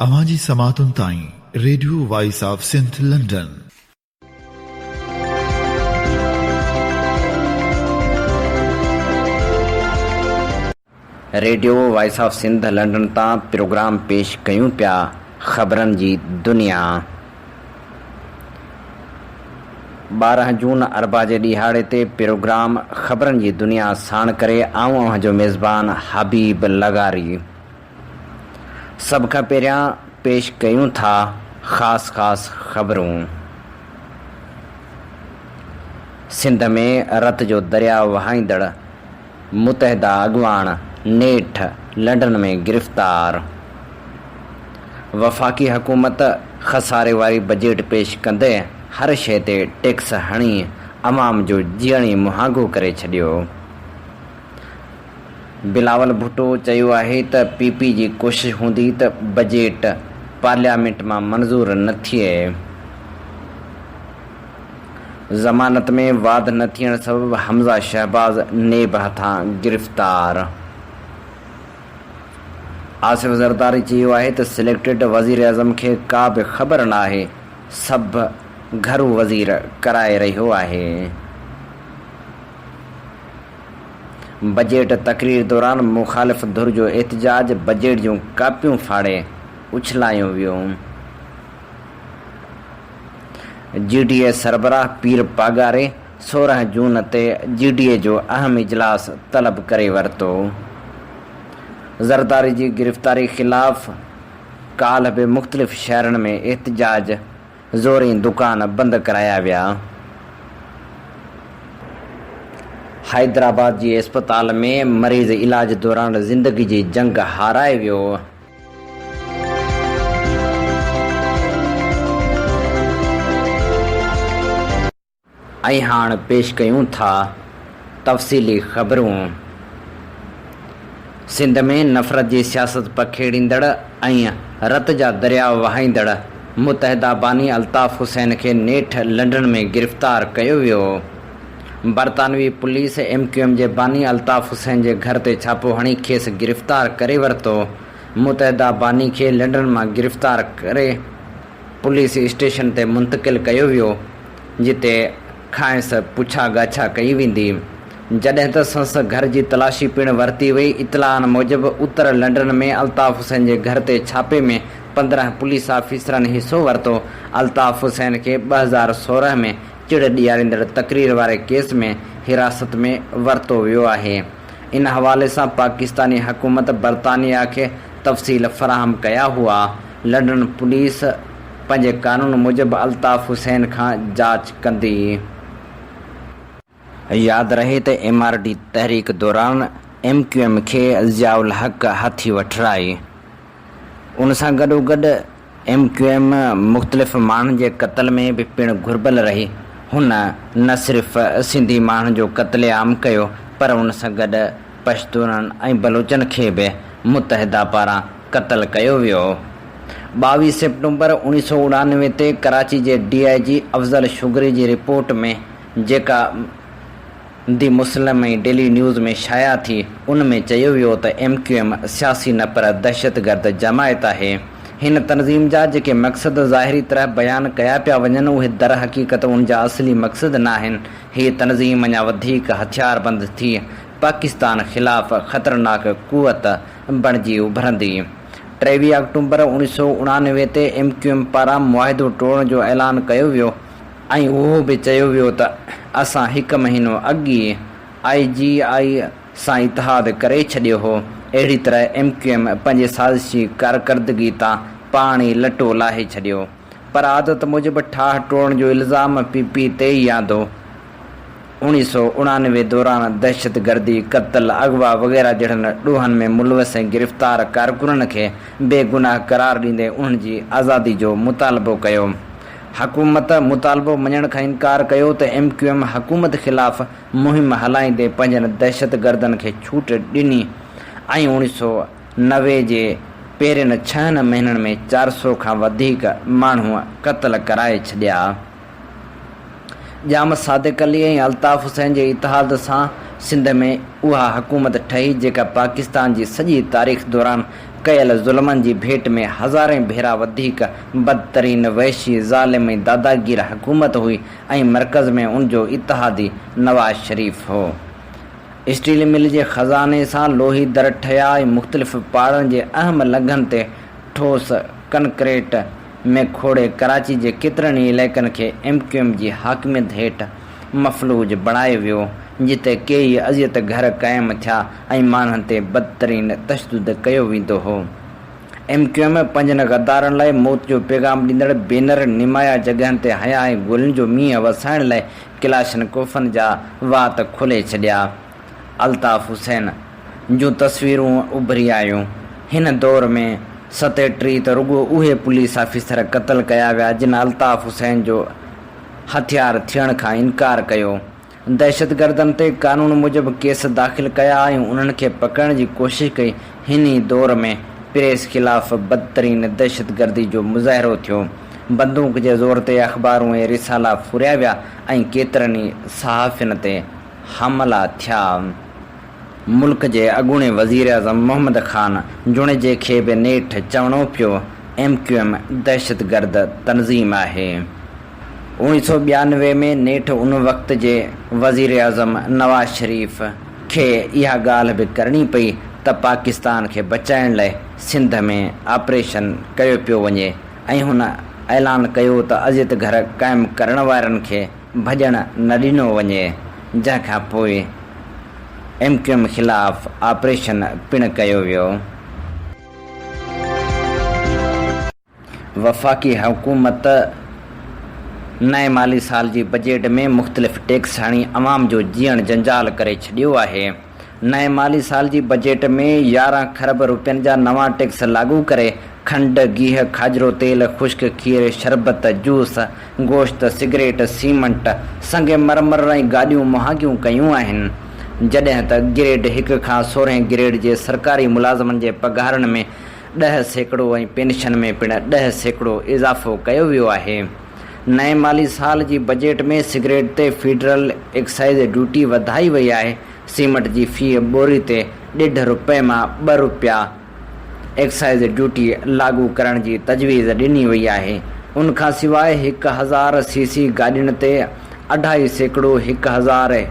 اوهان جي سماعتن تائين radio voice of Sindh London. Radio voice of Sindh London تان پروگرام پيش ڪيون پيا خبرن جي دنيا. 12 جون اربع جي ڏهاڙي تي پروگرام خبرن جي دنيا ساڻ ڪري آئون اوهان جو ميزبان حبيب لغاري. سڀ کان پهريان پيش ڪيون ٿا خاص خاص خبرون. سنڌ ۾ رت جو درياء وهائيندڙ متحده اڳواڻ نيٺ لنڊن ۾ گرفتار. وفاقي حڪومت خساري واري بجيٽ پيش ڪندي هر شيء تي ٽيڪس هڻي عوام جو جيئڻ ئي مهانگو ڪري ڇڏيو. بلاول ڀٽو چيو آهي ته پي پي جي ڪوشش هوندي ته بجيٽ پارليامينٽ مان منظور نه ٿئي. ضمانت ۾ واڌ نه ٿيڻ سبب حمزه شهباز نيب هٿان گرفتار. آصف زرداري چيو آهي ته سليڪٽيڊ وزيراعظم کي ڪا به خبر ناهي، سڀ گهرو وزير ڪرائي رهيو آهي. بجيٽ تقرير دوران مخالف ڌر جو احتجاج، بجيٽ جون ڪاپيون ڦاڙي اڇلايون ويون. جي ڊي اي سربراهه پير پاڳاري 16 جون تي جي ڊي اي جو اهم اجلاس طلب ڪري ورتو. زرداري جي گرفتاري خلاف ڪالهه به مختلف شهرن ۾ احتجاج، زورين دڪان بند ڪرايا ويا. حيدرآباد جي اسپتال ۾ مريض علاج دوران زندگي جي جنگ هارائي ويو. ۽ هاڻ پيش ڪيون ٿا تفصيلي خبرون. سنڌ ۾ نفرت جي سياست پکيڙيندڙ ۽ رت جا درياء وهائيندڙ متحده باني الطاف حسين کي نيٺ لنڊن ۾ گرفتار ڪيو ويو. برطانوي پوليس ايم ڪيو ايم جي باني الطاف حسين جي گهر تي ڇاپو هڻي کيس گرفتار ڪري ورتو. متحده باني کي لنڊن مان گرفتار ڪري پوليس اسٽيشن تي منتقل ڪيو ويو، جتي کانئس پڇا ڳاڇا ڪئي ويندي. جڏهن ته سندس گهر جي تلاشي پڻ ورتي وئي. اطلاعن موجب اتر لنڊن ۾ الطاف حسين جي گهر تي ڇاپي ۾ 15 پوليس آفيسرن حصو ورتو. الطاف حسين کي 2016 ۾ چڙ ڏياريندڙ تقرير واري ڪيس ۾ حراست ۾ ورتو ويو آهي. ان حوالي سان پاڪستاني حڪومت برطانيا کي تفصيل فراهم ڪيا هئا. لنڊن پوليس پنهنجي قانون موجب الطاف حسين کان جاچ ڪندي. ياد رهي ته ايم آر ڊي تحريڪ دوران ايم ڪيو ايم کي ضياء الحق هٿي وٺرائي. ان سان گڏوگڏ ايم ڪيو ايم مختلف ماڻهن جي قتل ۾ به پڻ گهربل رهي. هن نه صرف سنڌي ماڻهن جو قتل عام ڪيو پر ان سان گڏ پشتونن ۽ بلوچن کي به متحده پاران قتل ڪيو ويو. 22 سيپٽمبر 1999 تي ڪراچي جي ڊي I جي افضل شگري جي رپورٽ ۾ جيڪا the Muslim ۽ daily news ۾ شايع ٿي، ان ۾ چيو ويو ته ايم ڪيو ايم سياسي نه پر دهشتگرد جماعت آهي. هن تنظيم جا جيڪي مقصد ظاهري طرح بيان ڪيا پيا وڃن اهي درحقيقت ان جا اصلي مقصد ناهن. هيء تنظيم اڃا وڌيڪ هٿياربند ٿي پاڪستان خلاف خطرناڪ قوت بڻجي اڀرندي. 23 آڪٽومبر 1999 تي ايم ڪيو ايم پاران معاهدو ٽوڙڻ جو اعلان ڪيو ويو. ۽ اهو به چيو ويو ته اسان هڪ مهينو اڳ ئي آء جي آء سان اتحاد ڪري ڇڏيو هو. اهڙي طرح ايم ڪيو ايم پنهنجي سازشي ڪارڪردگي تان پاڻ ئي لٽو لاهي ڇڏيو. پر عادت موجب ٺاهه ٽوڙڻ جو الزام پي پي تي ئي آندو. 1999 دوران دهشتگردي، قتل، اغوا وغيره جهڙن ڏوهن ۾ ملوث ۽ گرفتار ڪارڪنن کي بيگناهه قرار ڏيندي انهن جي آزادي جو مطالبو ڪيو. حڪومت مطالبو مڃڻ کان انڪار ڪيو ته ايم ڪيو ايم حڪومت خلاف مهم هلائيندي پنهنجن دهشتگردن کي ڇوٽ ڏني ۽ 1990 جي پهرين ڇهن مهينن ۾ 400 کان وڌيڪ ماڻهو قتل ڪرائي ڇڏيا. ڄام صادق علي ۽ الطاف حسين جي اتحاد سان سنڌ ۾ اها حڪومت ٺهي جيڪا پاڪستان جي سڄي تاريخ دوران ڪيل ظلمن جي ڀيٽ ۾ هزارين ڀيرا وڌيڪ بدترين، وحشي، ظالم ۽ داداگير حڪومت هئي ۽ مرڪز ۾ ان جو اتحادي نواز شريف هو. اسٽيل مل جي خزاني سان لوهي در ٺهيا ۽ مختلف پاڙن جي اهم لنگهن تي ٺوس ڪنڪريٽ ۾ کوڙي ڪراچي جي ڪيترن ئي علائقن کي ايم ڪيو ايم جي حاڪميت هيٺ مفلوج بڻايو ويو، جتي ڪيئي اذيت گهر قائم ٿيا ۽ ماڻهن تي بدترين تشدد ڪيو ويندو هو. ايم ڪيو ايم پنهنجن غدارن لاء موت جو پيغام ڏيندڙ بينر نمايان جڳهن تي هنيا ۽ گولين جو مينهن وسائڻ لاء ڪلاشنڪوفن جا وات کولي ڇڏيا. الطاف حسين جون تصويرون اڀري آيون. هن دور ۾ ستيٽيهه ته رڳو اهي پوليس آفيسر قتل ڪيا ويا جن الطاف حسين جو هٿيار ٿيڻ کان انڪار ڪيو. دهشتگردن تي قانون موجب ڪيس داخل ڪيا ۽ انهن کي پڪڙڻ جي ڪوشش ڪئي. هن ئي دور ۾ پريس خلاف بدترين دهشتگردي جو مظاهرو ٿيو. بندوق جي زور تي اخبارون ۽ رسالا ڦريا ويا ۽ ڪيترن ئي صحافين تي حملا ٿيا. ملڪ جي اڳوڻي وزيراعظم محمد خان جوڻيجي کي به نيٺ چوڻو پيو ايم ڪيو ايم دهشتگرد تنظيم آهي. 1992 ۾ نيٺ ان وقت جي وزيراعظم نواز شريف کي اها ڳالهه به ڪرڻي پئي ته پاڪستان کي بچائڻ لاء سنڌ ۾ آپريشن ڪيو پيو وڃي ۽ هن اعلان ڪيو ته اذيت گهر قائم ڪرڻ وارن کي ڀڄڻ نه ڏنو وڃي، جنهن کان پوء ايم ڪيو ايم خلاف آپريشن پڻ ڪيو ويو. وفاقي حڪومت نئين مالي سال جي بجيٽ ۾ مختلف ٽيڪس هڻي عوام جو جيئڻ جنجال ڪري ڇڏيو آهي. نئين مالي سال جي بجيٽ ۾ 11 کرب روپين جا نوان ٽيڪس لاڳو ڪري کنڊ، گيهه، کاڄرو تيل، خشڪ کير، شربت، جوس، گوشت، سگريٽ، سيمنٽ، سنگ مرمر ۽ گاڏيون مهانگيون ڪيون آهن. جڏهن ته گريڊ هڪ کان سورهين گريڊ جي سرڪاري ملازمن جي پگهارن ۾ 10% ۽ پينشن ۾ پڻ 10% اضافو ڪيو ويو آهي. نئين مالي سال جي بجيٽ ۾ سگريٽ تي فيڊرل ايڪسائيز ڊيوٽي وڌائي وئي آهي، سيمنٽ جي في ٻوري تي ڏيڍ رپئي مان ٻه رپيا ايڪسائيز ڊيوٽي لاڳو ڪرڻ جي تجويز ڏني وئي آهي. ان کان سواء 1000 سي سي گاڏين تي اڍائي سيڪڙو، 1001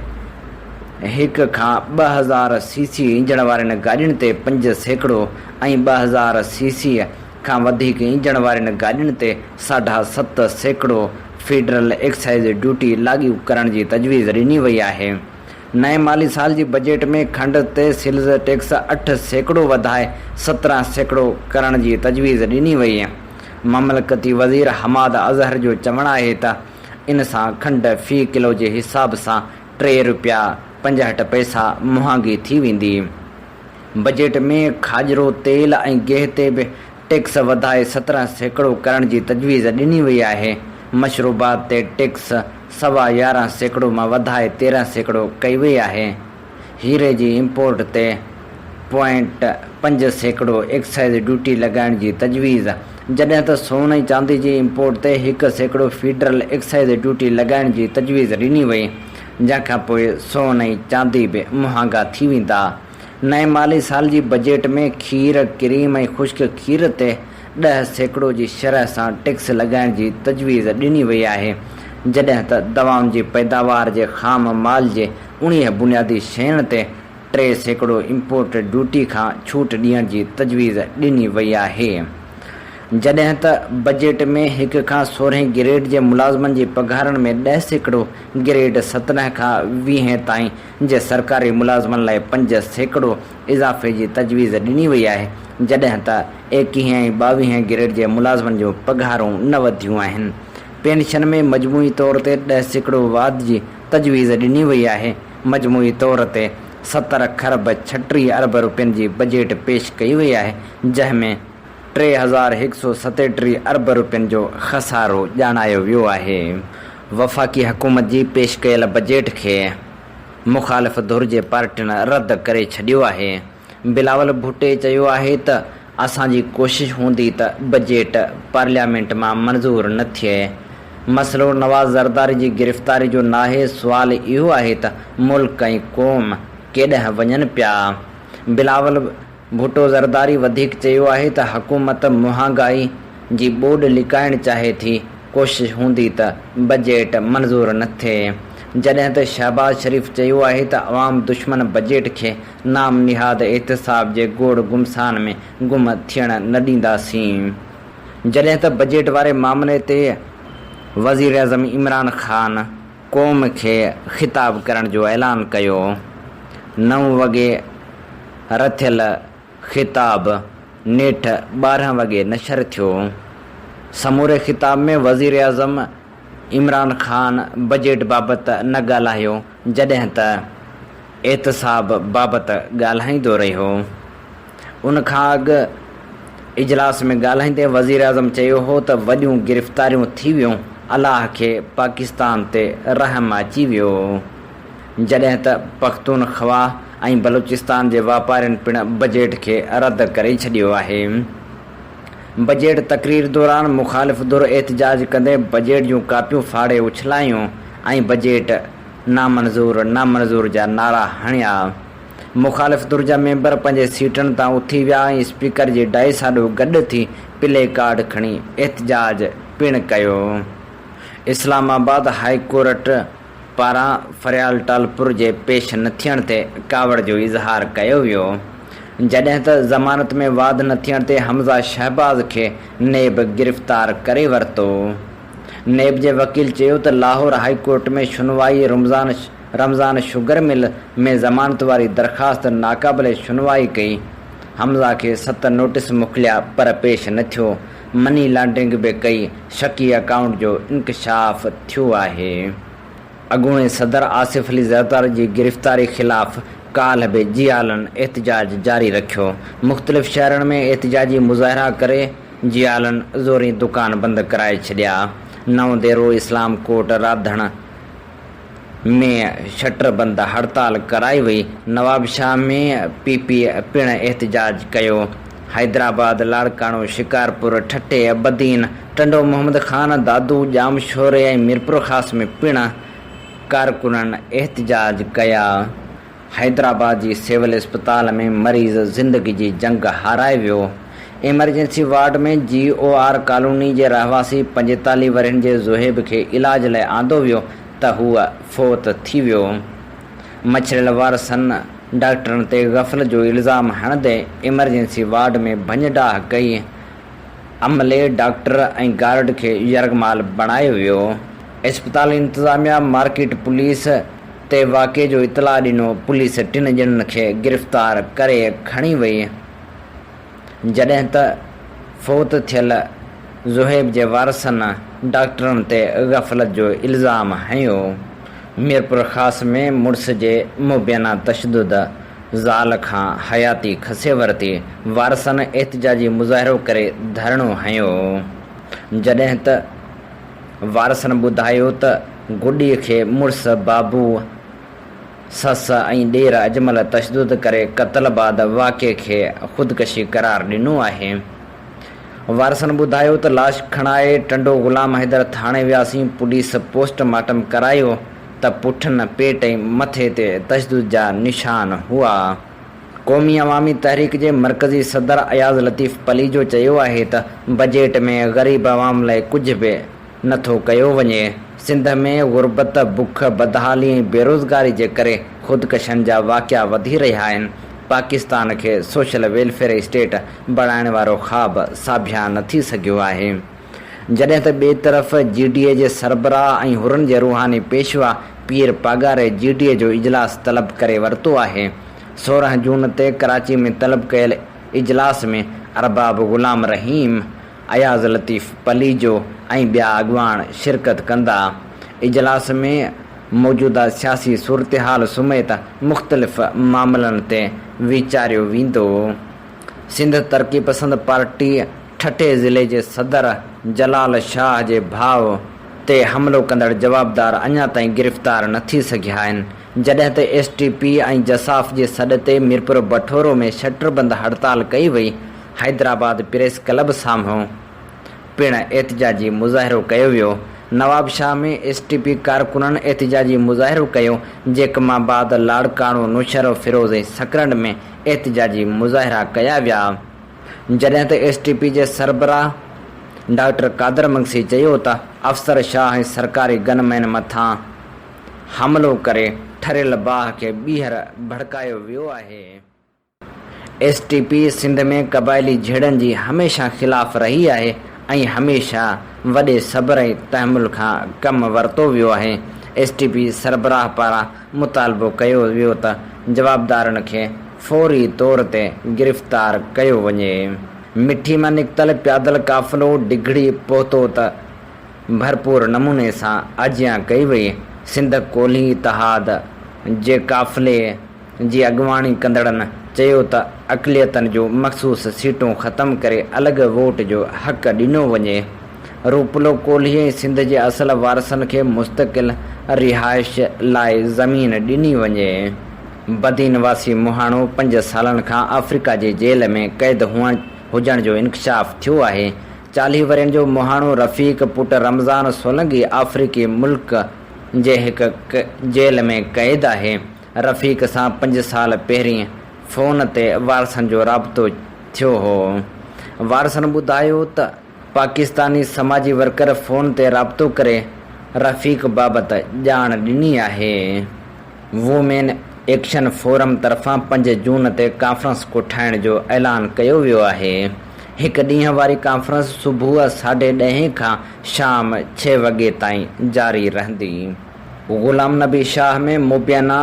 کان 2000 سي سي انجڻ وارين گاڏين تي 5% ۽ 2000 سي سي کان وڌيڪ انجڻ وارين گاڏين تي ساڍا 7% فيڊرل ايڪسائيز ڊيوٽي لاڳو ڪرڻ جي تجويز ڏني وئي آهي. نئين مالي سال جي بجيٽ ۾ کنڊ تي سيلز ٽيڪس 8% وڌائي 17% ڪرڻ جي تجويز ڏني وئي. مملڪتي وزير حماد اظهر جو چوڻ آهي ته ان سان کنڊ في ڪلو جي حساب سان ٽي رپيا 65 پئسا مهانگي ٿي ويندي. بجيٽ ۾ کاڄرو تيل ۽ گيهه تي به ٽيڪس وڌائي 17% ڪرڻ جي تجويز ڏني وئي آهي، مشروبات تي ٽيڪس 11.25% مان وڌائي 13% ڪئي وئي آهي، هيري جي امپورٽ تي پوائنٽ 5% ايڪسائيز ڊيوٽي لڳائڻ جي تجويز، جڏهن ته سون ۽ چاندي جي امپورٽ تي 1% فيڊرل ايڪسائيز ڊيوٽي لڳائڻ جي تجويز ڏني وئي، جنهن کانپوء سون ۽ چاندي به مهانگا ٿي ويندا. نئين مالي سال جي بجيٽ ۾ کير، ڪريم ۽ خشڪ کير تي 10% جي شرح سان ٽيڪس لڳائڻ جي تجويز ڏني وئي آهي، جڏهن ته دوائن جي پيداوار جي خام مال جي 19 بنيادي شين تي 3% امپورٽ ڊيوٽي کان ڇوٽ ڏيڻ جي تجويز ڏني وئي آهي. جڏهن ته بجيٽ ۾ هڪ کان سورهين گريڊ جي ملازمن جي پگهارن ۾ 10%، گريڊ 17 کان 20 تائين جي سرڪاري ملازمن لاء 5% اضافي جي تجويز ڏني وئي آهي، جڏهن ته ايڪيهين ۽ ٻاويهين گريڊ جي ملازمن جون پگهارون نه وڌيون آهن. پينشن ۾ مجموعي طور تي 10% واڌ جي تجويز ڏني وئي آهي، مجموعي طور تي 70 کرب 36 ارب رپين جي بجيٽ پيش ڪئي وئي آهي، جنهن ۾ 3137 ارب رپين جو خسارو ڄاڻايو ويو آهي. وفاقي حڪومت جي پيش ڪيل بجيٽ کي مخالف ڌر جي پارٽين رد ڪري ڇڏيو آهي. بلاول ڀٽي چيو آهي ته اسان جي ڪوشش هوندي ته بجيٽ پارليامينٽ مان منظور نه ٿئي. مسئلو نواز زرداري جي گرفتاري جو ناهي، سوال اهو آهي ته ملڪ ۽ قوم ڪيڏانهن وڃن پيا؟ بلاول. ڀٽو زرداري وڌيڪ چيو آهي ته حڪومت مهانگائي جي ٻوڏ لڪائڻ چاهي ٿي، ڪوشش هوندي ته بجيٽ منظور نه ٿئي. جڏهن ته شهباز شريف چيو آهي ته عوام دشمن بجيٽ کي نام نهاد احتساب جي گوڙ گمسان ۾ گم ٿيڻ نه ڏينداسين. جڏهن ته بجيٽ واري معاملي تي وزيراعظم عمران خان قوم کي خطاب ڪرڻ جو اعلان ڪيو. نو وڳي رٿيل خطاب نيٺ 12 وڳي نشر ٿيو. سموري خطاب ۾ وزيراعظم عمران خان بجيٽ بابت نه ڳالهايو جڏهن ته احتساب بابت ڳالهائيندو رهيو. ان کان اڳ اجلاس ۾ ڳالهائيندي وزيراعظم چيو هو ته وڏيون گرفتاريون ٿي ويون، الله کي پاڪستان تي رحم اچي ويو. جڏهن ته پختونخوا ۽ بلوچستان جي واپارين پڻ بجيٽ کي رد ڪري ڇڏيو آهي. بجيٽ تقرير دوران مخالف ڌر احتجاج ڪندي بجيٽ جون ڪاپيون ڦاڙي اڇلايون ۽ بجيٽ نامنظور نامنظور جا نعرا هڻيا. مخالف ڌر جا ميمبر پنهنجي سيٽن تان اٿي ويا ۽ اسپيڪر جي ڊائس آڏو گڏ ٿي پلي ڪارڊ کڻي احتجاج پڻ ڪيو. اسلام آباد هاء ڪورٽ پاران فريال ٽالپر جي پيش نه ٿيڻ تي ڪاوڙ جو اظهار ڪيو ويو، جڏهن ته ضمانت ۾ واڌ نه ٿيڻ تي حمزه شهباز کي نيب گرفتار ڪري ورتو. نيب جي وڪيل چيو ته لاهور هائي ڪورٽ ۾ شنوائي رمضان رمضان شگر مل ۾ ضمانت واري درخواست ناقابل شنوائي ڪئي، حمزه کي ست نوٽيس موڪليا پر پيش نه ٿيو، مني لانڊرنگ به ڪئي، شڪي اڪائونٽ جو انڪشاف ٿيو آهي. اڳوڻي صدر آصف علي زرداري جي گرفتاري خلاف ڪالهه به جيالن احتجاج جاري رکيو، مختلف شهرن ۾ احتجاجي مظاهرا ڪري جيالن زوري دڪان بند ڪرائي ڇڏيا، نئون ديرو، اسلام ڪوٽ، راڌڻ ۾ شٽر بند هڙتال ڪرائي وئي، نوابشاهه ۾ پي پي پڻ احتجاج ڪيو، حيدرآباد، لاڙڪاڻو، شڪارپور، ٺٽي، بدين، ٽنڊو محمد خان، دادو، ڄامشوري ۽ ميرپورخاص ۾ پڻ ڪارڪنن احتجاج ڪيا. حيدرآباد جي سول اسپتال ۾ مريض زندگي جي جنگ هارائي ويو، emergency ward ۾ G O R colony جي رهواسي 45 ورهين جي زوهيب کي علاج لاء آندو ويو ته هو فوت ٿي ويو. مڇريل وارثن ڊاڪٽرن تي غفلت جو الزام هڻندي ايمرجنسي وارڊ ۾ ڀڃ ڊاهه ڪئي، عملي، ڊاڪٽر ۽ گارڊ کي يرغمال بڻايو ويو. اسپتال انتظاميا مارڪيٽ پوليس تي واقعي جو اطلاع ڏنو، پوليس ٽن ڄڻن کي گرفتار ڪري کڻي وئي، جڏهن ته فوت ٿيل زوهيب جي وارثن ڊاڪٽرن تي غفلت جو الزام هنيو. ميرپورخاص ۾ مڙس جي مبينا تشدد، زال کان حياتي کسي ورتي، وارثن احتجاجي مظاهرو ڪري ڌرڻو هنيو، جڏهن ته وارثن ٻڌايو ته گڏي کي مڙس بابو، سس ۽ ڏير اجمل تشدد ڪري قتل بعد واقعي کي خودڪشي قرار ڏنو آهي. وارثن ٻڌايو ته لاش کڻائي ٽنڊو غلام حيدر ٿاڻي وياسين، پوليس پوسٽ مارٽم ڪرايو ته پٺن، پيٽ ۽ مٿي تي تشدد جا نشان هئا. قومي عوامي تحريڪ جي مرڪزي صدر اياز لطيف پليجو چيو آهي ته بجيٽ ۾ غريب عوام لاء ڪجهه به نه ٿو ڪيو وڃي، سنڌ ۾ غربت، بک، بدحالي ۽ بيروزگاري جي ڪري خودڪشين جا واقعا وڌي رهيا آهن، پاڪستان کي سوشل ويلفيئر اسٽيٽ بڻائڻ وارو خواب ساڀيان نه ٿي سگهيو آهي. جڏهن ته ٻئي طرف جي ڊي اي جي سربراهه ۽ حرن جي روحاني پيشوا پير پاڳاري جي ڊي اي جو اجلاس طلب ڪري ورتو آهي. 16 جون تي ڪراچي ۾ طلب ڪيل اجلاس ۾ ارباب غلام رحيم، اياز لطيف پليجو ۽ ٻيا اڳواڻ شرڪت ڪندا. اجلاس ۾ موجوده سياسي صورتحال سميت مختلف معاملن تي ويچاريو ويندو. سنڌ ترقي پسند پارٽي ٺٽي ضلعي جي صدر جلال شاهه جي ڀاء تي حملو ڪندڙ جوابدار اڃا تائين گرفتار نه ٿي سگهيا آهن، جڏهن ته ايس ٽي پي ۽ جساف جي سڏ تي ميرپور بٺورو ۾ شٽربند هڙتال ڪئي وئي، حيدرآباد پريس ڪلب سامهون پڻ احتجاجي مظاهرو ڪيو ويو، نوابشاهه ۾ ايس ٽي پي ڪارڪنن احتجاجي مظاهرو ڪيو، جيڪب آباد، لاڙڪاڻو، نوشهروفيروز ۽ سڪرنڊ ۾ احتجاجي مظاهرا ڪيا ويا. جڏهن ته ايس ٽي پي جي سربراهه ڊاڪٽر قادر مگسي چيو ته افسر شاهه ۽ سرڪاري گن مين مٿان حملو ڪري ٺريل باهه کي ٻيهر ڀڙڪايو ويو آهي. ايس ٽي پي سنڌ ۾ قبائلي جهيڙن جي هميشه خلاف رهي آهي ۽ هميشه وڏي صبر ۽ تحمل کان ڪم ورتو ويو آهي. ايس ٽي پي سربراهه پاران مطالبو ڪيو ويو ته جوابدارن کي فوري طور تي گرفتار ڪيو وڃي. مٺي مان نڪتل پيادل قافلو ڊگهڙي پهتو ته ڀرپور نموني سان آجيان ڪئي وئي. سنڌ ڪولهي اتحاد جي قافلي جي اڳواڻي ڪندڙن چيو ته اقليتن جون مخصوص سيٽون ختم ڪري الڳ ووٽ جو حق ڏنو وڃي. روپلو ڪولهي ۽ سنڌ جي اصل وارثن کي مستقل رهائش لاء زمين ڏني وڃي. بدين واسي مهاڻو پنج سالن کان آفريڪا جي جيل ۾ قيد هجڻ جو انڪشاف ٿيو آهي. 40 ورهين جو مهاڻو رفيق پٽ رمضان سولنگي آفريڪي ملڪ جي هڪ جيل ۾ قيد آهي. رفيق سان پنج سال پهرين فون تي وارثن جو رابطو ٿيو هو. وارثن ٻڌايو ته پاڪستاني سماجي ورڪر فون تي رابطو ڪري رفيق بابت ڄاڻ ڏني آهي. وومين ايڪشن فورم طرفان پنج جون تي ڪانفرنس ڪوٺائڻ جو اعلان ڪيو ويو آهي. هڪ ڏينهن واري ڪانفرنس صبح ساڍي ڏهين کان شام ڇهه وڳي تائين جاري رهندي. غلام نبي شاهه ۾ مبينا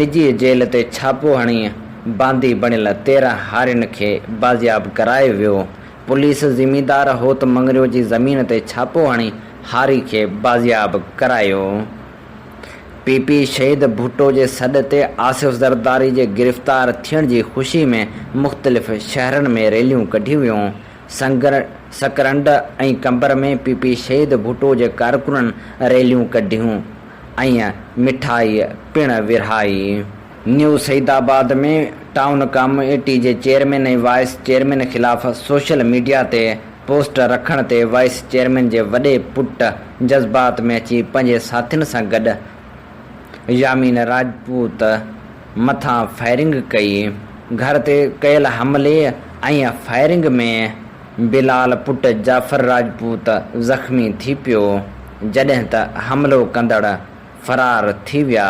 نجي جيل تي ڇاپو هڻي باندي بڻيل 13 هارين کي بازياب ڪرايو ويو. پوليس زميندار هوت مڱريو جي زمين تي ڇاپو هڻي هاري کي بازياب ڪرايو. پي پي شهيد ڀٽو جي سڏ تي آصف زرداري جي گرفتار ٿيڻ جي خوشي ۾ مختلف شهرن ۾ ريليون ڪڍيون ويون. سڪرنڊ ۽ قمبر ۾ پي پي شهيد ڀٽو جي ڪارڪنن ريليون ڪڍيون ۽ مٺائي پڻ ورهائي. نيو سعيد آباد ۾ ٽائون ڪاميٽي جي چيئرمين ۽ وائيس چيئرمين خلاف سوشل ميڊيا تي پوسٽ رکڻ تي وائيس چيئرمين جي وڏي پٽ جذبات ۾ اچي پنهنجي ساٿين سان گڏ يامين راجپوت مٿان فائرنگ ڪئي. گهر تي ڪيل حملي ۽ فائرنگ ۾ بلال پٽ جعفر راجپوت زخمي ٿي پيو، جڏهن ته حملو ڪندڙ فرار ٿي ويا.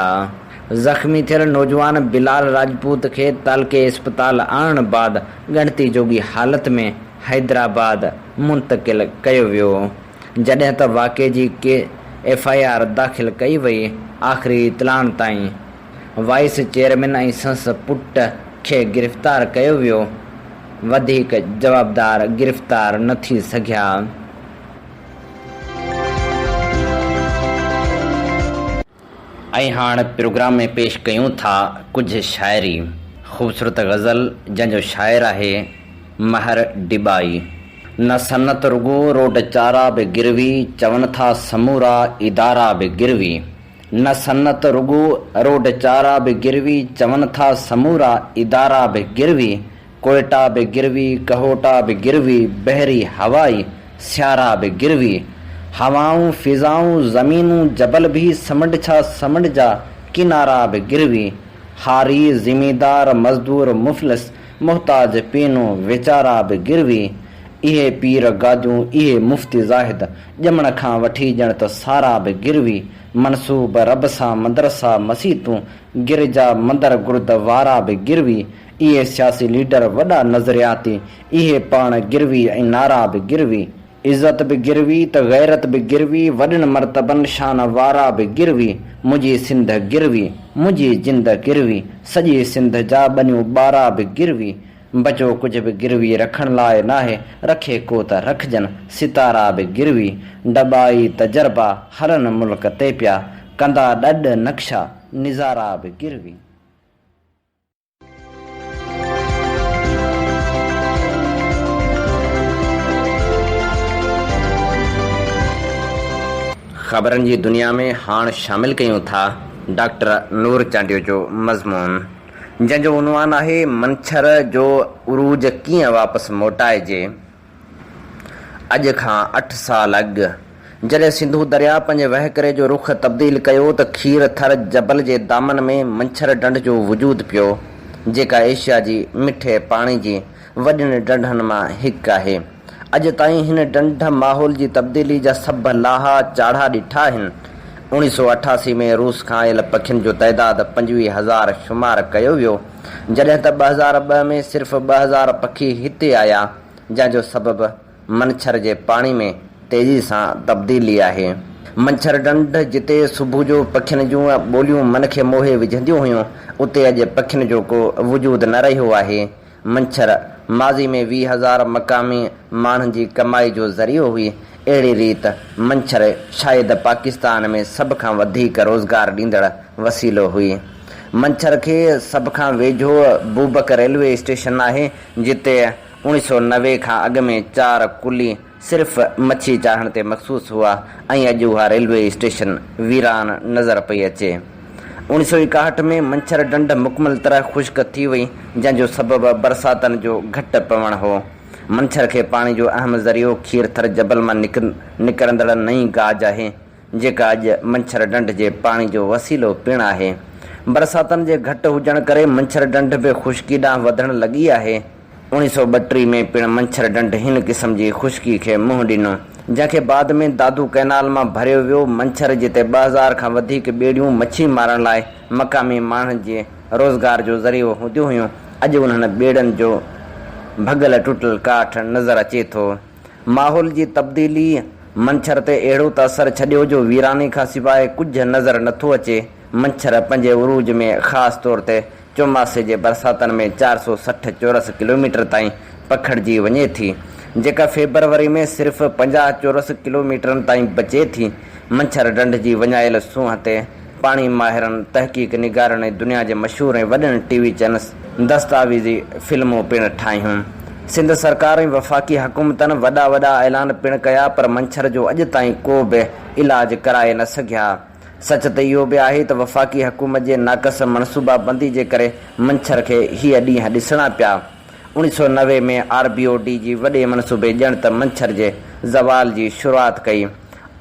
زخمي ٿيل نوجوان بلال راجپوت کي تعلقي اسپتال آڻڻ بعد ڳڻتي جوڳي حالت ۾ حيدرآباد منتقل ڪيو ويو، جڏهن ته واقعي جي ڪي ايف I R داخل ڪئي وئي، آخري اطلاعن تائين وائيس چيئرمين ۽ سندس پٽ کي گرفتار ڪيو ويو، وڌيڪ جوابدار گرفتار نه ٿي سگهيا. ۽ هاڻ پروگرام ۾ پيش ڪيون ٿا ڪجهه شاعري. خوبصورت غزل جنهن جو شاعر آهي مهر ڊٻائي. نه صنعت رڳو روڊ چارا به گروي چون ٿا سمورا ادارا به گروي نه صنعت رڳو روڊ چارا به گروي چون ٿا سمورا ادارا به گروي ڪوئيٽا به گروي، ڪهوٽا به گروي، بحري هوائي، سيارا به گروي. هوائون، فضائون، زمينون، جبل ڀي سمنڊ ڇا سمنڊ جا ڪنارا به گروي. هاري، زميندار، مزدور، مفلس، محتاج، پينو، ويچارا به گروي. اهي پير گاديون، اهي مفتي زاهد، ڄمڻ کان وٺي ڄڻ ته سارا به گروي. منسوب رب سان مدرسا، مسيتون، گرجا، مندر، گردوارا به گروي. اهي سياسي ليڊر وڏا نظرياتي، اهي پاڻ گروي ۽ نعرا به گروي. عزت به گروي ته غيرت به گروي، وڏن مرتبن شان وارا به گروي، منهنجي سنڌ گروي، منهنجي جند گروي، سڄي سنڌ جا ٻنيون ٻارا به گروي، بچو ڪجهه به گروي رکڻ لاء ناهي، رکي ڪو ته رکجن، ستارا به گروي، ڊٻائي تجربا هلن ملڪ تي پيا، ڪندا ڏڏ نقشا، نظارا به گروي. خبرن جي دنيا ۾ هاڻ شامل ڪيون ٿا ڊاڪٽر نور چانڊيو جو مضمون جنهن جو عنوان آهي منڇر جو عروج ڪيئن واپس موٽائجي. اڄ کان اٺ سال اڳ جڏهن سنڌو درياء پنهنجي وهڪري جو رخ تبديل ڪيو ته کير ٿر جبل جي دامن ۾ منڇر ڍنڍ جو وجود پيو. جيڪا ايشيا جي مٺي پاڻي جي وڏين ڍنڍن مان هڪ آهي. اڄ تائين هن ڍنڍ ماحول جي تبديلي جا سڀ لاها چاڙها ڏٺا آهن. اوڻيهه سئو 88 ۾ روس کان آيل پکين جو تعداد 25,000 شمار ڪيو ويو، جڏهن ته 2002 ۾ صرف 2000 پکي هتي آيا، جنهن جو سبب منڇر جي پاڻي ۾ تيزي سان تبديلي آهي. منڇر ڍنڍ جتي صبح جو پکين جون ٻوليون من کي موهي وجهنديون هيون، اتي اڄ پکين جو ڪو وجود نه رهيو آهي. منڇر ماضي ۾ 20,000 مقامي ماڻهن جي ڪمائي جو ذريعو هئي. اهڙي ريت منڇر شايد پاڪستان ۾ سڀ کان وڌيڪ روزگار ڏيندڙ وسيلو هئي. منڇر کي سڀ کان ويجهو بوبڪ ريلوي اسٽيشن آهي، جتي 1990 کان اڳ ۾ چار ڪلي صرف مڇي چاڙهڻ تي مخصوص هئا ۽ اڄ اها ريلوي اسٽيشن ويران نظر پئي اچي. 1961 ۾ منڇر ڍنڍ مڪمل طرح خشڪ ٿي وئي جنهن جو سبب برساتن جو گهٽ پوڻ هو. منڇر کي پاڻي جو اهم ذريعو کيرٿر جبل مان نڪرندڙ نئين گاج آهي. جيڪا اڄ منڇر ڍنڍ جي پاڻي جو وسيلو پڻ آهي. برساتن جي گهٽ هجڻ ڪري منڇر ڍنڍ به خشڪي ڏانهن وڌڻ لڳي آهي. 1932 ۾ پڻ منڇر ڍنڍ هن قسم جي خشڪي کي منهن ڏنو، جنهن کي بعد ۾ دادو ڪئنال مان ڀريو ويو. منڇر جتي 2000 کان وڌيڪ ٻيڙيون مڇي مارڻ لاء مقامي ماڻهن جي روزگار جو ذريعو هونديون هيون، اڄ انهن ٻيڙن جو ڀڳل ٽٽل ڪاٺ نظر اچي ٿو. ماحول جي تبديليء منڇر تي اهڙو ته اثر ڇڏيو جو ويراني کان سواء ڪجهه نظر نٿو اچي. منڇر پنهنجي عروج ۾ خاص طور تي چوماسي جي برساتن ۾ 460 چورس ڪلوميٽر تائين پکڙجي وڃي ٿي، جيڪا فيبروري ۾ صرف 50 چورس ڪلوميٽرن تائين بچي ٿي. منڇر ڍنڍ جي وڃايل سونهن تي پاڻي ماهرن، تحقيق نگارن ۽ دنيا جي مشهور ۽ وڏن ٽي وي چينلز دستاويزي فلمون پڻ ٺاهيون. سنڌ سرڪار ۽ وفاقي حڪومتن وڏا وڏا اعلان پڻ ڪيا پر منڇر جو اڄ تائين ڪو به علاج ڪرائي نه سگهيا. سچ ته اهو به آهي ته وفاقي حڪومت جي ناقص منصوبا بندي جي ڪري منڇر کي هيء ڏينهن ڏسڻا پيا. 1990 ۾ آر بي او ڊي جي وڏي منصوبي ڄڻ ته منڇر جي زوال جي شروعات ڪئي.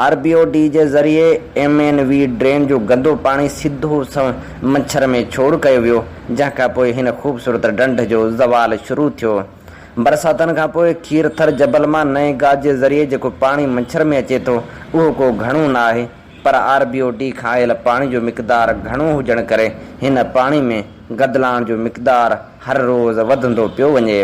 آر بي او ڊي جي ذريعي ايم اين وي ڊرين جو گندو پاڻي سڌو سنئون منڇر ۾ ڇوڙ ڪيو ويو، جنهن کانپوء هن خوبصورت ڍنڍ جو زوال شروع ٿيو. برساتن کانپوء کير ٿر جبل مان نئين گاج جي ذريعي جيڪو پاڻي منڇر ۾ اچي ٿو، اهو ڪو گهڻو نه آهي، پر آر بي او ڊي کان آيل پاڻي جو مقدار گهڻو هجڻ ڪري هن پاڻي ۾ گدلاڻ جو مقدار هر روز وڌندو پيو وڃي.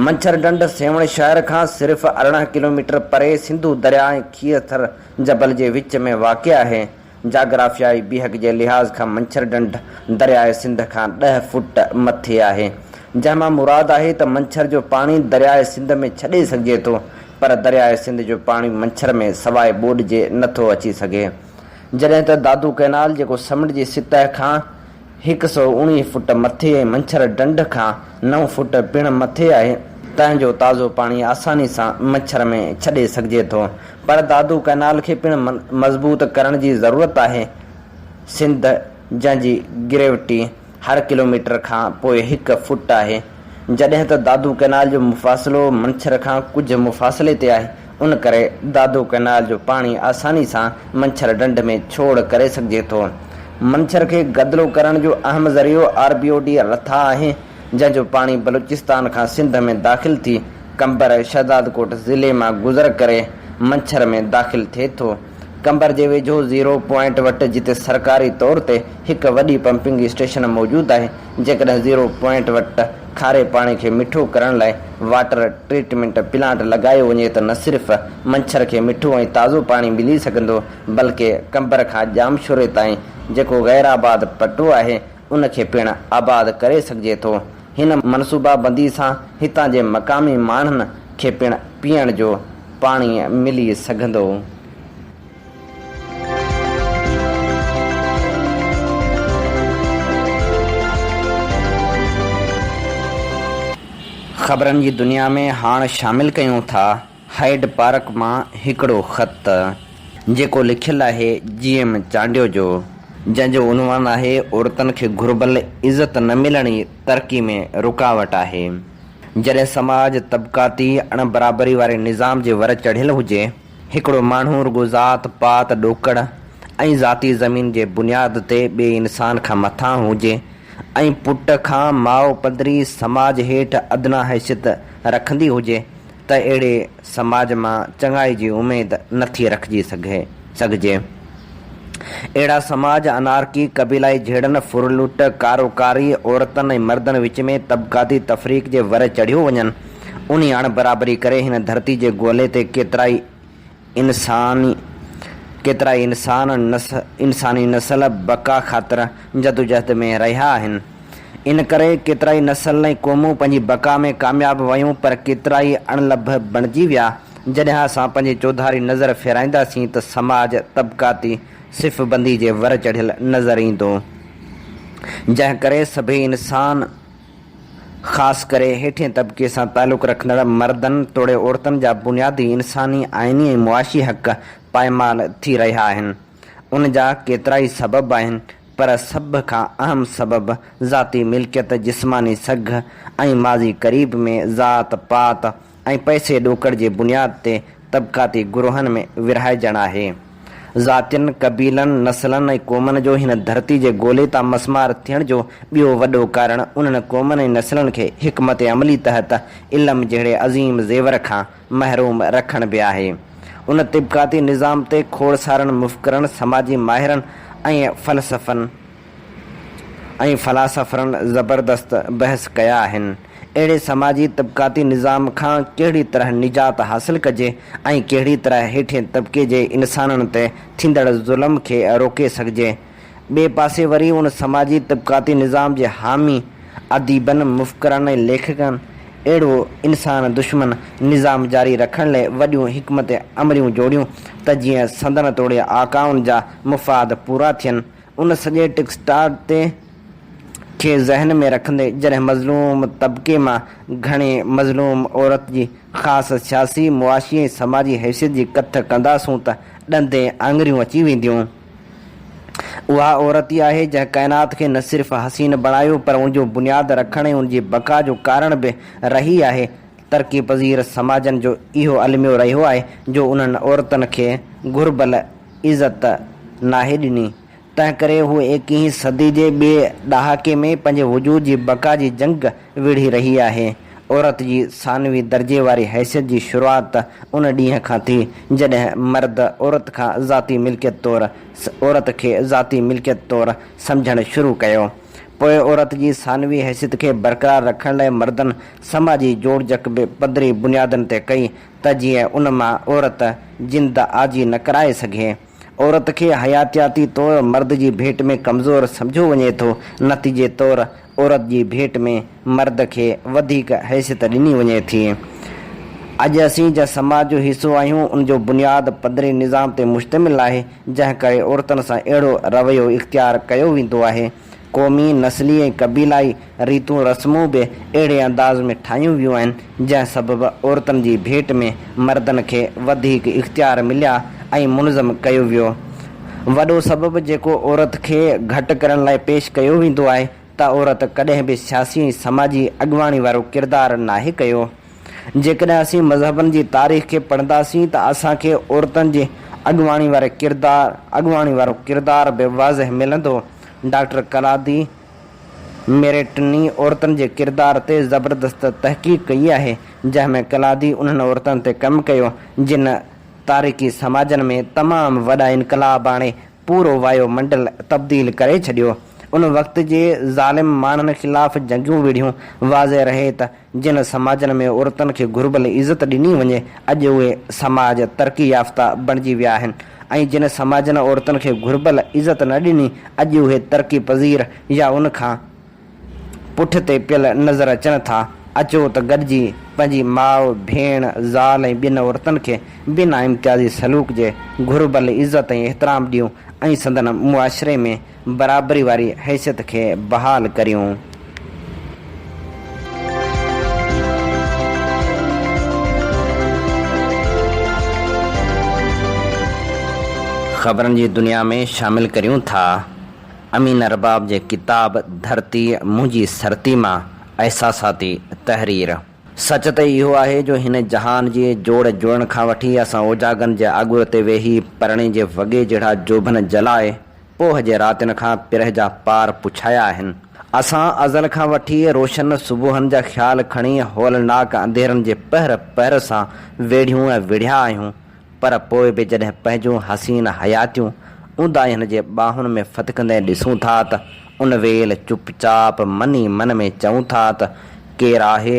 منڇر ڍنڍ سيوهڻ شهر کان صرف 18 ڪلوميٽر پري سنڌو درياء ۽ کيرٿر جبل جي وچ ۾ واقع آهي. جاگرافيائي بيهڪ جي لحاظ کان منڇر ڍنڍ درياء سنڌ کان ڏهه فوٽ مٿي آهي. جنهن مان مراد آهي ته منڇر جو پاڻي درياء سنڌ ۾ ڇڏي سگهجي ٿو پر درياء سنڌ جو پاڻي منڇر ۾ سواء ٻوڏ جي نه ٿو اچي سگهي. جڏهن ته دادو ڪئنال جيڪو سمنڊ جي سطح کان 119 فوٽ مٿي ۽ منڇر ڍنڍ کان نو فوٽ پڻ مٿي آهي، تنهن جو تازو پاڻي آساني سان منڇر ۾ ڇڏي سگهجي ٿو. پر دادو ڪئنال کي پڻ مضبوط ڪرڻ جي ضرورت آهي. سنڌ جنهن جي گريوٽي هر ڪلوميٽر کان پوء هڪ فوٽ آهي. جڏهن ته دادو ڪئنال جو مفاصلو منڇر کان ڪجهه مفاصلي تي آهي، ان ڪري دادو ڪئنال جو پاڻي آساني سان منڇر ڍنڍ ۾ ڇوڙ ڪري سگهجي ٿو. منڇر کي گدلو ڪرڻ جو اهم ذريعو آر بي او ڊي رٿا آهي، جنهن جو پاڻي بلوچستان کان سنڌ ۾ داخل ٿي قمبر شهدادڪوٽ ضلعي مان گذر ڪري منڇر ۾ داخل ٿئي ٿو. قمبر جي ويجهو زيرو پوائنٽ وٽ جتي سرڪاري طور تي هڪ وڏي پمپنگ اسٽيشن موجود آهي، جيڪڏهن زيرو پوائنٽ وٽ کاري پاڻي کي مٺو ڪرڻ لاء واٽر ٽريٽمينٽ پلانٽ لڳايو وڃي ته نه صرف منڇر کي مٺو ۽ تازو پاڻي ملي سگهندو بلڪه قمبر کان ڄامشوري تائين جيڪو غير آباد پٽو آهي ان کي پڻ آباد ڪري سگهجي ٿو. هن منصوبا بندي سان هتان جي مقامي ماڻهن کي پڻ پيئڻ جو پاڻي ملي سگهندو. خبرن جي دنيا ۾ هاڻ شامل ڪيون ٿا هائيڊ پارڪ مان هڪڙو خط، جيڪو لکيل آهي جي ايم چانڊيو جو، جنهن جو عنوان آهي عورتن کي گهربل عزت نه ملڻ ئي ترقي ۾ رڪاوٽ آهي. جڏهن سماج طبقاتي اڻ برابري واري نظام جي ور چڙهيل هجي، هڪڙو ماڻهو رڳو ذات پات، ڏوڪڙ ۽ ذاتي زمين جي بنياد تي ٻئي انسان کان مٿانهون هجي. ۽ پٽ کان ماء پڌري سماج هيٺ ادنيٰ حيثيت رکندي هجي ته اهڙي سماج مان چڱائي جي اميد نٿي رکجي سگهجي. اهڙا سماج انارڪي، قبيلائي جهيڙن، ڦر لٽ، ڪارو ڪاري، عورتن ۽ مردن وچ ۾ طبقاتي تفريق جي ور چڙهيو وڃن. انهي اڻ برابري ڪري هن ڌرتي جي گولي تي ڪيترائي انساني ڪيترائي انسان انساني نسل بقا خاطر جدوجهد ۾ رهيا آهن. ان ڪري ڪيترائي نسل ۽ قومون پنهنجي بقا ۾ ڪامياب ويون پر ڪيترائي اڻلڀ بڻجي ويا. جڏهن اسان پنهنجي چوڌاري نظر ڦيرائينداسين ته سماج طبقاتي صف بندي جي ور چڙهيل نظر ايندو. جنهن ڪري سڀئي انسان. خاص ڪري هيٺئين طبقي سان تعلق رکندڙ مردن توڙي عورتن جا بنيادي انساني، آئيني ۽ معاشي حق پائمال ٿي رهيا آهن. ان جا ڪيترائي سبب آهن پر سڀ کان اهم سبب ذاتي ملڪيت، جسماني سگهه ۽ ماضي قريب ۾ ذات پات ۽ پئسي ڏوڪڙ جي بنياد تي طبقاتي گروهن ۾ ورهائجڻ آهي. ذاتين، قبيلن، نسلن ۽ قومن جو هن ڌرتي جي گولي تان مسمار ٿيڻ جو ٻيو وڏو ڪارڻ انهن قومن ۽ نسلن کي حڪمت عملي تحت علم جهڙي عظيم زيور کان محروم رکڻ به آهي. ان طبقاتي نظام تي کوڙ سارن مفڪرن، سماجي ماهرن ۽ فلسفن، ۽ فلاسافرن زبردست بحث ڪيا آهن. اهڙي سماجي طبقاتي نظام کان ڪهڙي طرح نجات حاصل ڪجي ۽ ڪهڙي طرح هيٺين طبقي جي انسانن تي ٿيندڙ ظلم کي روڪي سگهجي. ٻئي پاسي وري ان سماجي طبقاتي نظام جي حامي اديبن، مفڪرن ۽ ليکڪن اهڙو انسان دشمن نظام جاري رکڻ لئه وڏيون حڪمت عمليون جوڙيون ته جيئن سندن توڙي آقائن جا مفاد پورا ٿين. ان سڄي ٽڪسٽار تي کي ذهن ۾ رکندي جڏهن مظلوم طبقي مان گهڻي مظلوم عورت جي خاص سياسي، معاشي ۽ سماجي حيثيت جي ڪٿ ڪنداسون ته ڏندين آڱريون اچي وينديون. اها عورت ئي آهي جنهن ڪائنات کي نه صرف حسين بڻايو پر ان جو بنياد رکڻ ۽ ان جي بقا جو ڪارڻ به رهي آهي. ترقي پذير سماجن جو اهو الميو رهيو آهي جو انهن عورتن کي گهربل عزت ناهي ڏني، تنهنڪري هو ايڪيهين صدي جي ٻئي ڏهاڪي ۾ پنهنجي وجود جي بقا جي جنگ وڙهي رهي آهي. عورت جي ثانوي درجي واري حيثيت جي شروعات ان ڏينهن کان ٿي، جڏهن مرد عورت کان ذاتي ملڪيت طور عورت کي ذاتي ملڪيت طور سمجهڻ شروع ڪيو. پوء عورت جي ثانوي حيثيت کي برقرار رکڻ لاء مردن سماجي جوڙجڪ به پڌري بنيادن تي ڪئي ته جيئن ان مان عورت جند آجي نه ڪرائي سگهي. عورت کي حياتياتي طور مرد جي ڀيٽ ۾ ڪمزور سمجهيو وڃي ٿو، نتيجي طور عورت جي ڀيٽ ۾ مرد کي وڌيڪ حيثيت ڏني وڃي ٿي. اڄ اسين جنهن سماج جو حصو آهيون، ان جو بنياد پڌري نظام تي مشتمل آهي، جنهن ڪري عورتن سان اهڙو رويو اختيار ڪيو ويندو آهي. قومي، نسلي ۽ قبيلائي ريتون رسمون به اهڙي انداز ۾ ٺاهيون ويون آهن، جنهن سبب عورتن جي ڀيٽ ۾ مردن کي وڌيڪ اختيار مليا ۽ منظم ڪيو ويو. وڏو سبب جيڪو عورت کي گهٽ ڪرڻ لاء پيش ڪيو ويندو آهي ته عورت ڪڏهن به سياسي ۽ سماجي اڳواڻي وارو ڪردار ناهي ڪيو. جيڪڏهن اسين مذهبن جي تاريخ کي پڙهنداسين ته اسان کي عورتن جي اڳواڻي واري ڪردار اڳواڻي وارو ڪردار به واضح ملندو. ڊاڪٽر ڪلادي ميريٽني عورتن جي ڪردار تي زبردست تحقيق ڪئي آهي، جنهن ۾ ڪلادي انهن عورتن تي ڪم ڪيو، جن تاريخي سماجن ۾ تمام وڏا انقلاب آڻي پورو وايو منڊل تبديل ڪري ڇڏيو. ان وقت جي ظالم ماڻهن خلاف جنگيون وڙهيون. واضح رهي ته جن سماجن ۾ عورتن کي گهربل عزت ڏني وڃي، اڄ اهي سماج ترقي يافته بڻجي ويا آهن ۽ جن سماجن عورتن کي گهربل عزت نه ڏني، اڄ اهي ترقي پذير يا ان کان پٺتي پيل نظر اچن ٿا. اچو ته گڏجي پنهنجي ماء، ڀيڻ، زال ۽ ٻين عورتن کي بنا امتيازي سلوڪ جي گهربل عزت ۽ احترام ڏيون ۽ سندن معاشري ۾ برابري واري حيثيت کي بحال ڪريون. خبرن جي دنيا ۾ شامل ڪريون ٿا امين ارباب جي ڪتاب ڌرتي منهنجي سرتي مان احساساتي تحرير. سچ ته اهو آهي جو هن جهان جي جوڙ جڙڻ کان وٺي اسان اوجاڳن جي آڳر تي ويهي پرڻي جي وڳي جهڙا جوڀن جلائي پوهه جي راتين کان پرهه جا پار پڇايا آهن. اسان ازل کان وٺي روشن صبحن جا خيال کڻي هولناڪ انڌيرن جي پهر پهر سان ويڙهيون ۽ وڙهيا آهيون، پر پوء به جڏهن پنهنجون حسين حياتيون اونداهين جي ٻانهن ۾ ڦٿڪندي ڏسون ٿا ته ان ويل چپ چاپ من ئي من ۾ چئون ٿا ته ڪير آهي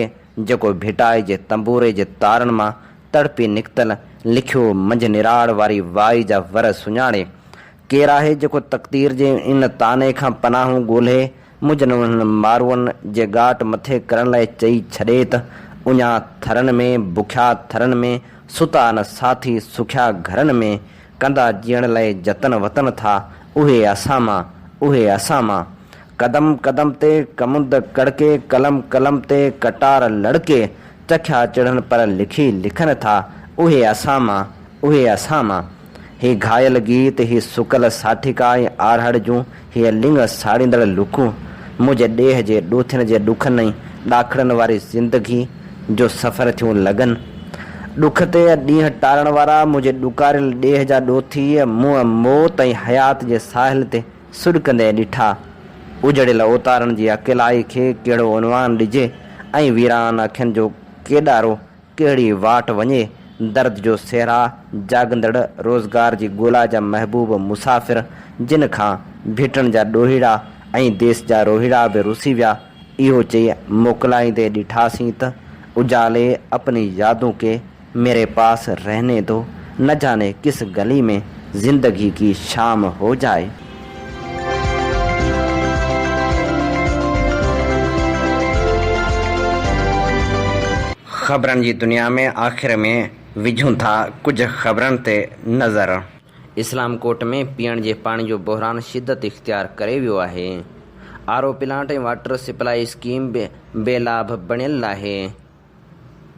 جيڪو ڀٽائي جي تنبوري جي تارن مان تڙپي نڪتل لکيو منجهه نراڙ واري وائي جا ور سڃاڻي؟ ڪير آهي جيڪو تقدير جي ان طعني کان پناهون ڳولهي منهنجن انهن ماروئن جي ڳاٽ مٿي ڪرڻ لاء چئي ڇڏي ته اڃا ٿرن ۾، بکيا ٿرن ۾، ستا نه ساٿي سکيا گهرن ۾، ڪندا جيئڻ لئه جتن وتن ٿا، اهي اسان مان، اهي اسان مان. قدم قدم تي ڪمند ڪڙڪي، قلم قلم تي ڪٽار لڙڪي، چکيا چڙهن پر لکي لکن ٿا، اهي اسان مان، اهي اسان مان. هي گهايل گيت، هي سڪل ساٺيڪا ۽ آرهڙ جون هيء لڱ ساڙيندڙ لڪون، منهنجي ڏيهه جي ڏوٿين جي ڏکن ۽ ڏاکڙن واري زندگي جو سفر ٿيون لڳن. ڏک تي ڏينهن ٽارڻ وارا منهنجي ڏڪاريل ڏيهه جا ڏوٿي مون موت ۽ حيات جي ساحل تي سڏڪندي ڏٺا. اجڙيل اوتارن جي اڪيلائي کي ڪهڙو عنوان ڏجي ۽ ويران اکين جو ڪيڏارو ڪهڙي واٽ وڃي، درد جو سهرا جاڳندڙ روزگار جي ڳولا جا محبوب مسافر جن کان ڀيٽڻ جا ڏوهيڙا ۽ ديس جا روهيڙا به رسي ويا، اهو چئي موڪلائيندي ڏٺاسين ته اجالي اپني يادون ڪي ميري پاس رهني دو، نه جاني ڪس گلي ۾ زندگي ڪي شام هو جائي. خبرن جي دنيا ۾ آخر ۾ وجهون ٿا ڪجهه خبرن تي نظر. اسلام ڪوٽ ۾ پيئڻ جي پاڻي جو بحران شدت اختيار ڪري ويو آهي. R O plant ۽ water supply scheme به بي لاڀ بڻيل آهي،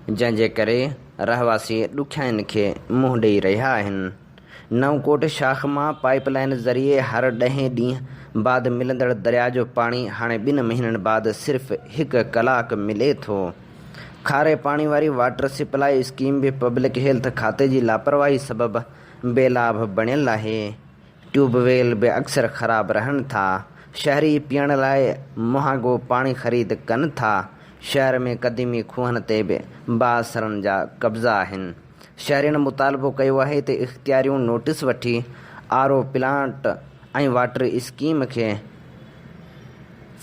جنهن جي ڪري رهواسي ڏکيائين کي منهن ڏئي رهيا آهن. نئون ڪوٽ شاخ مان پائيپ لائين ذريعي هر ڏهين ڏينهن بعد ملندڙ درياء جو پاڻي هاڻي ٻن مهينن بعد صرف هڪ ڪلاڪ ملي ٿو. کاري پاڻي واري واٽر سپلائي اسڪيم به پبلڪ هيلٿ کاتي جي لاپرواهي سبب بي لاڀ بڻيل آهي. ٽيوب ويل به اڪثر خراب رهن ٿا. شهري پيئڻ لاء مهانگو پاڻي خريد ڪن ٿا. شهر ۾ قديمي کوهن تي به بااثرن جا قبضا آهن. شهرين مطالبو ڪيو آهي ته اختياريون نوٽيس وٺي R O plant ۽ water scheme کي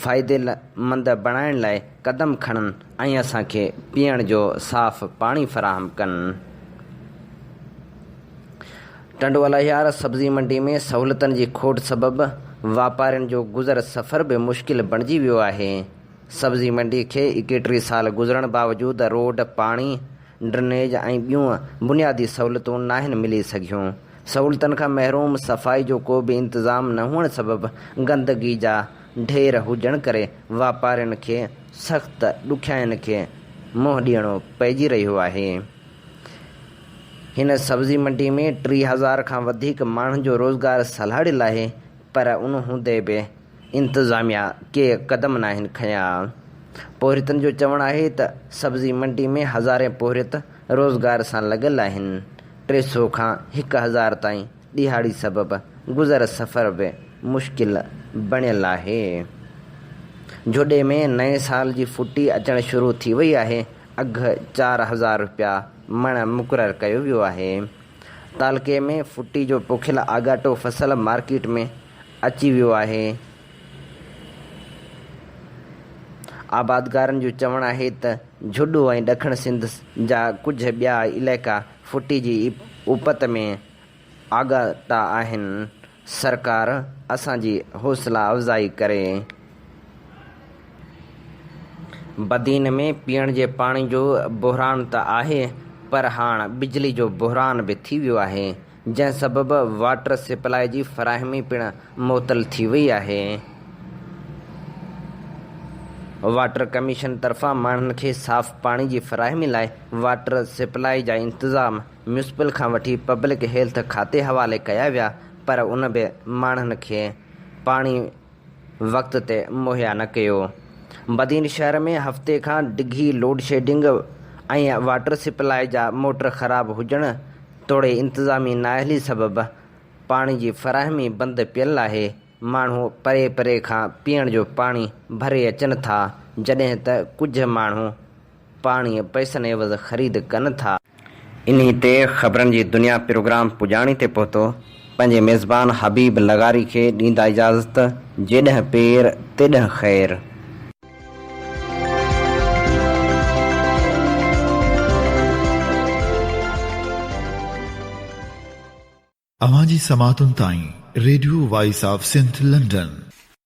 فائديمند بڻائڻ لاء قدم کڻن ۽ اسان کي پيئڻ جو صاف پاڻي فراهم ڪن. ٽنڊوالهيار سبزي منڊي ۾ سهولتن جي کوٽ سبب واپارين جو گذر سفر به مشڪل بڻجي ويو آهي. سبزي منڊي کي ايڪيٽري سال گذرڻ باوجود روڊ، پاڻي، ڊرنيج ۽ ٻيون بنيادي سهولتون ناهن ملي سگهيون. سهولتن کان محروم صفائي جو ڪو به انتظام نه هئڻ سبب گندگي جا ڍير هجڻ ڪري واپارين کي سخت ڏکيائين کي منهن ڏيڻو پئجي رهيو آهي. هن سبزي منڊي ۾ 3000 کان وڌيڪ ماڻهن جو روزگار سلهاڙيل آهي پر ان هوندي به انتظاميا ڪي قدم ناهن کنيا. پورهيتن جو چوڻ آهي ته سبزي منڊي ۾ هزارين پورهيت روزگار سان لڳل آهن، 300 کان 1000 تائين ڏهاڙي سبب گذر سفر به مشڪل بڻيل آهي. جهڏي ۾ نئين سال جي ڦٽي اچڻ شروع ٿي وئي آهي، اگهه 4000 رپيا مڻ مقرر ڪيو ويو آهي. تعلقي ۾ ڦٽي جو پوکيل آڳاٽو فصل مارڪيٽ ۾ اچي ويو آهي. آبادگارن جو چوڻ آهي ته جهڏو ۽ ڏکڻ سنڌ جا ڪجهه ٻيا علائقا ڦٽي جي اپت ۾ آڳاٽا آهن، سرڪار اسان جي حوصلا افزائي ڪري. بدين ۾ پيئڻ جي پاڻي جو بحران ته آهي پر هاڻ بجلي جو بحران به ٿي ويو آهي، جنهن سبب واٽر سپلائي جي فراهمي پڻ معطل ٿي وئي آهي. واٽر ڪميشن طرفان ماڻهن کي صاف پاڻي جي فراهمي لاء واٽر سپلائي جا انتظام ميونسپل کان وٺي پبلڪ هيلٿ کاتي حوالي ڪيا ويا پر ان به ماڻهن کي پاڻي وقت تي مهيا نه ڪيو. بدين شهر ۾ هفتي کان ڊگهي لوڊشيڊنگ ۽ واٽر سپلائي جا موٽر خراب هجڻ توڙي انتظامي نااهلي سبب پاڻي جي فراهمي بند پيل آهي. ماڻهو پري پري کان پيئڻ جو پاڻي ڀري اچن ٿا، جڏهن ته ڪجهه ماڻهو پاڻي پئسن عيوض خريد ڪن ٿا. انهي تي خبرن جي دنيا پروگرام پڄاڻي تي پهتو. پنهنجي ميزبان حبيب لغاري کي ڏيندا اجازت، جيڏهن پير تيڏهن خير. اوهان جي سماعتن تائين radio voice of Sindh London.